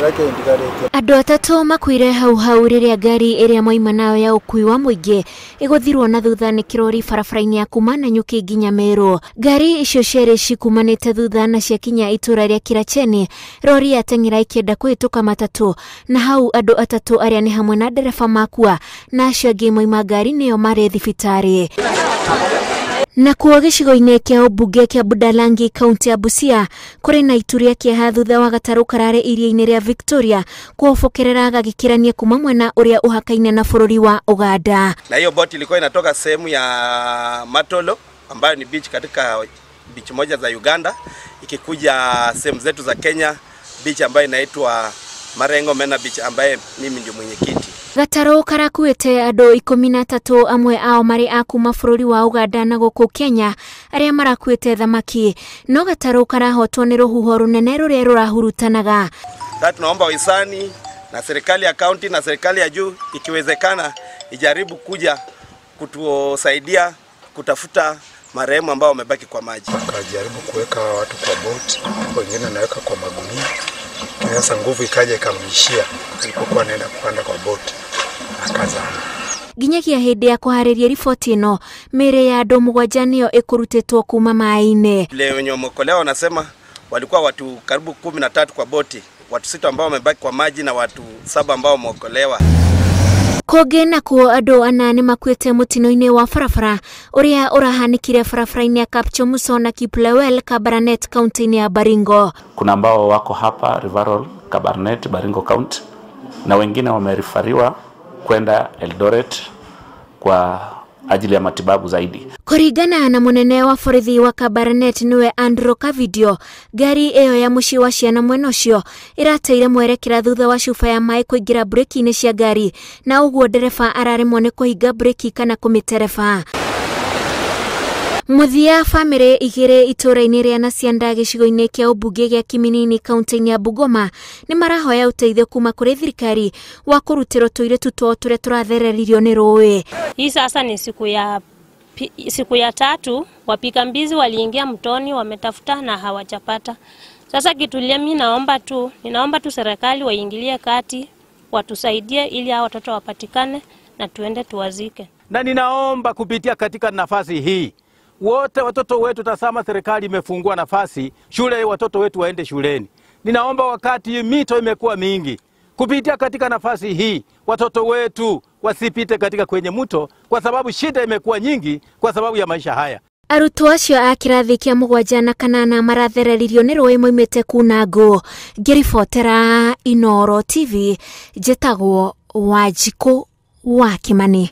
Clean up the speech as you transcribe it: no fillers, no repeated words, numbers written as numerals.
Kĩrĩa kĩndigarĩtie. Andũ atatũ makuire hau hau rĩrĩa ngari ĩrĩa moima nayo ya ũkuui wa mũingĩ ĩgũthirwo na thutha nĩ kĩrori barabara-inĩ ya kuma Nanyuki nginya Meru. Ngari icio cierĩ cikumanĩte thutha na ciakinya itũra rĩa Kiracheni, rori yateng'era ĩkĩenda kũhĩtũka matatũ, na hau andũ atatũ arĩa nĩ hamwe na ndereba makua na acio angĩ moima ngari nĩyo marĩ thibitarĩ. Nakuo gĩcigo-inĩ kĩa ũmbunge kĩa Budalangi kaunti ya Busia kũrĩ na itu rĩa kĩeha thutha wa gatarũ kararĩ iria-inĩ rĩa Victoria kũhobokerera gagĩkĩrania kuma mwena ũrĩa ũhakaine na bũrũri wa Uganda. Na hiyo boti ilikuwa inatoka sehemu ya Matolo ambayo ni beach katika beach moja za Uganda ikikuja sehemu zetu za Kenya, beach ambayo inaitwa Marengo Mena Beach ambaye mimi ndio mwenyekiti. Gatarũ karakuĩte andũ 13 amwe ao marĩ a kuma bũrũri wa Uganda na gũkũ Kenya arĩa marakuĩte thamaki, no gatarũ karahotwo nĩ rũhuho rũnene rũrĩa rũrahurutanaga. Sasa tunaomba wahisani na serikali ya kaunti na serikali ya juu ikiwezekana ijaribu kuja kutusaidia kutafuta marehemu ambao wamebaki kwa maji. Wakajaribu kuweka watu kwa boti, wengine wanaweka kwa magunia. Sasa nguvu ikaja ikamwishia alipokuwa anaenda kupanda kwa boti akazama. Nginyagia hĩndĩ ya kũharĩria riboti ĩno, mĩĩrĩ ya andũ 7 nĩyo ĩkũrutĩtwo kuma maĩ-inĩ. Wale wenye wameokolewa wanasema walikuwa watu karibu 13 kwa boti, watu 6 ambao wamebaki kwa maji na watu 7 ambao wameokolewa. Kũngĩ nakuo andũ 4 nĩmakuĩte mũtino-inĩ wa barabara ũrĩa ũrahanĩkire barabara-inĩ ya Kapchomuso na Kiplewel, Kabarnet, kaunti-inĩ ya Baringo. Kuna ambao wako hapa Riverol, Kabarnet, Baringo County, na wengine wamerifariwa kwenda Eldoret kwa ajili ya matibabu zaidi. Kũringana na mũnene wa borithi wa Kabarnet niwe Andrew Kavidio, ngari ĩyo ya mũciĩ wa ciana mwena ũcio ĩrateire mwerekera thutha wa cuba ya maĩ kũingĩra breki-inĩ cia ngari, na ũguo ndereba araremwo nĩ kũhinga breki kana kũmĩtereba. Mũthia bamĩrĩ 2 itũra-inĩ rĩa Nasianda gĩcigo-inĩ kĩa ũmbunge gĩa Kiminini kaunti-inĩ ya Bungoma nĩ marahoya ũteithio kuma kũrĩ thirikari wa kũrutĩrwo tũirĩtu twao tũrĩa tũrathereririo nĩ rũĩ. Hii sasa ni siku ya tatu wapiga mbizi waliingia mtoni, wametafuta na hawajapata. Sasa kitulia, mimi ninaomba tu serikali waingilie kati, watusaidie ili hao watoto wapatikane na tuende tuwazike. Na ninaomba kupitia katika nafasi hii wote watoto wetu, tasama serikali imefungua nafasi shule, watoto wetu waende shuleni. Ninaomba wakati mito imekuwa mingi, kupitia katika nafasi hii watoto wetu wasipite katika kwenye mto, kwa sababu shida imekuwa nyingi kwa sababu ya maisha haya. Arutwo acio a kĩrathi kĩa 7 na 8 marathereririo nĩ rũĩ moimĩte kuna ngũ. Ngĩribotera Inooro TV, njĩtagwo Wanjikũ wa Kimani.